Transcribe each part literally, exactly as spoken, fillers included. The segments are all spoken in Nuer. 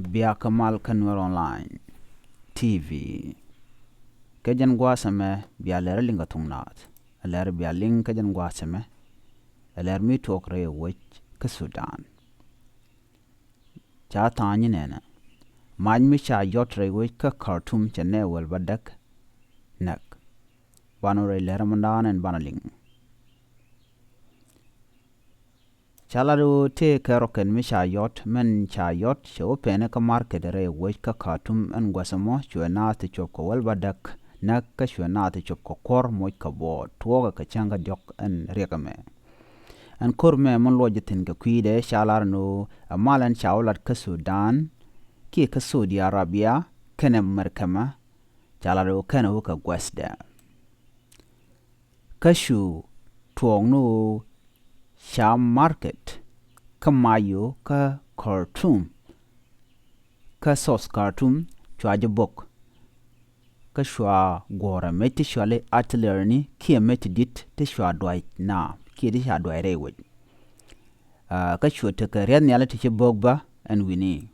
Bia kä mal kä Nuer Online T V. Kä jɛn gua̱a̱th ɛmɛ bia lɛr liŋ kä thuŋ naath. Ɛ lɛr bia liŋ kä jɛn gua̱a̱th ɛmɛ. Ɛ lɛr mi tuɔɔk rɛy wec kä Sudan. Ca tha̱a̱ŋ nyi nɛnɛ. Mac mi ca yɔt rɛy wec kä Khartoum cɛ nɛ wäl bädäk näk. Banɛ rɛy lɛr mɛndan ɛn banɛ liŋ. Ca lat ɣöö tëë kɛ rɔ̱kɛn mi ca yɔt, mɛn ca yɔt cɛ wä pɛnɛ kä market rɛy wec kä Khartoum ɛn gua̱th ɛmɔ cuɛ naath ti cop kɛ wäl bädäk näk kä cuɛ naath ti cop kɛ kuɔr moc kɛ buɔɔt tuɔɔkɛ kɛ cäŋ kä diɔ̱k ɛn riɛk ɛmɛ. Ɛn ko̱r mɛ min luɔc jɛ thi̱n kɛ kui̱dɛ ca lar ni ɣöö ɛ mal ɛn ca wä lat kä Sudan kiɛ kä Saudi Arabia kɛnɛ Mɛrkɛmɛ ca lar ɣöö kɛnɛ wä kɛ gua̱thdɛ. Kä cu tuɔɔk ni ɣöö ca market kä Mayo kä Khartoum kä South Khartoum cua jɛ bok. Kä cua guɔ̱ɔ̱rɛ mec ti cuali artillery ni kiɛ mec ti di̱t ti cua duac na kiɛ ti ca duac rɛy wec. Kä cuɛ tekɛ riath nhiali ti ci bok bä ɛn wi̱ni.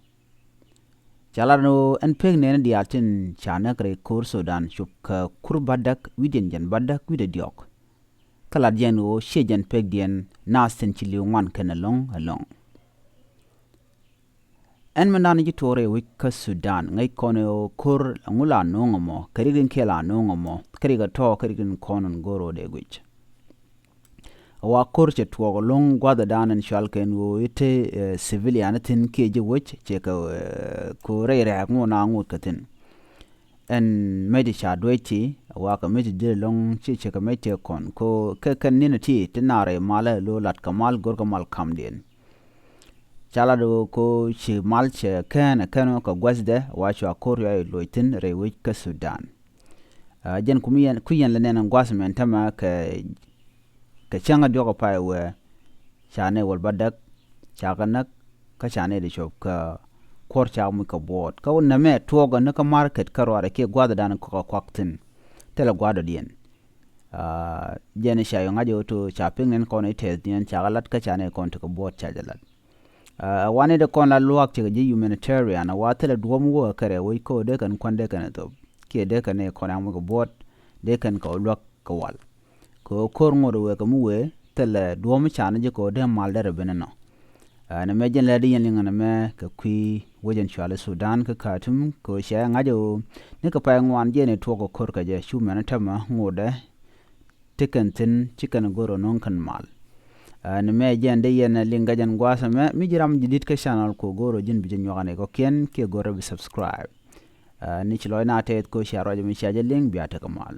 Ca lat ni ɣöö ɛn pek nɛɛni diaal tin ca näk rɛy ko̱r Sudan cop kɛ kur bädäk wi̱cdiɛn jɛn bädäk wi̱cdɛ diɔ̱k. Kä lat jɛn ɣöö ciɛ jɛn pekdiɛn naath tin ci li̱w ŋuan kɛn ɛlɔ̱ŋ ɛlɔ̱ŋ. Ɛn mɛndan ji̱ tuɔɔk rɛy wec kä Sudan ŋäc kɔn ɣöö ko̱r ɛŋu la no̱o̱ŋ ɛmɔ kɛ rik in kiɛ la no̱o̱ŋ ɛmɔ kɛ rik ɛ tɔ̱ kɛ rik in kɔn in go̱o̱r ɣöö dee guic. Wa ko̱r cɛ tuɔɔk ɛlɔ̱ŋ gua̱thdan ɛn cual kɛn ɣöö i̱ te civilian thi̱n kiɛ ji̱ wec cɛ kɛ ko̱r rɛy rɛɛk ŋot na ŋot kɛ thi̱n. Ɛn mec ti ca duec ti wa kɛ mec ti di̱t ɛlɔ̱ŋ ci cɛ kɛ mec ti kɔn ko kɛ kɛn ni̱n ti ti naar rɛy malä lo̱ lat kɛ mal go̱r kɛ mal kamdiɛn. Ca lat ɣöö ko ci mal cɛ kɛn ɛ kɛn kɛ gua̱thdɛ wa cua ko̱r yɔa i̱ loc thi̱n rɛy wec kä Sudan. Jɛn ku mi yɛn ku yɛn lɛ nɛn gua̱th mɛn tämɛ kɛ kɛ cäŋ a diɔk a pay wɛ ca nɛ wäl bädäk ca kɛ näk kä ca nɛ di cop kä kuɔr ca muc kɛ buɔɔt kä wä nɛmɛ tuɔɔk ni kä market kä ruaadɛ kiɛ gua̱thdan kɔk a kuak thi̱n. Thilɛ gua̱dɔdiɛn. Jɛn ca yɔ ŋa̱c ɣöö to ca piŋ nɛn kɔn i̱ tɛth niɛn ca kɛ lat kä ca nɛ kɔn ti kɛ buɔɔt ca jɛ lat. Ɛ wanɛ dee kɔn la luaak cɛ kɛ ji̱ humanitarian ɛ wa thilɛ duɔ̱m wä kɛ rɛw wec kä dee kɛn kuan dee kɛn ɛ thop kiɛ dee kɛn ɛ kɔn ɛ ŋuc kɛ buɔt dee kɛn kɛ wä luäk kɛ wal. Kɛ ɣöö ko̱r ŋot ɛ wëë kɛ mi wëë thilɛ duɔ̱m can ji̱ kɛ ɣöö dee mal derɛ ben inɔ. Ɛn ɛmɛ jɛn lɛ di yɛn liŋ ɛn ɛmɛ kɛ kui̱ wec ɛn cuali Sudan kä Khartoum kɛ ɣöö cɛ ŋa̱c ɛ ɣöö ni kɛ pay ŋuan jɛn ɛ tuɔɔk kɛ ko̱r kɛ jɛ cu mɛn ɛ tämɛ ŋotdɛ ti kɛn thi̱n ci kɛn go̱r ɔ no̱o̱ŋ kɛn mal. Ni mɛ jɛn dee yɛn liŋ gɛc ɛn gua̱a̱th ɛmɛ mi ji̱ ram ji̱ di̱t kä channel ku go̱r ɔ ji̱n bi jɛ nyuak ɛn ikɔkiɛn kiɛ go̱r ɔ bi subscribe. Ni ci lɔc na tɛth ko cia ruac ɛmɛ cia jɛ liŋ bia tekɛ mal.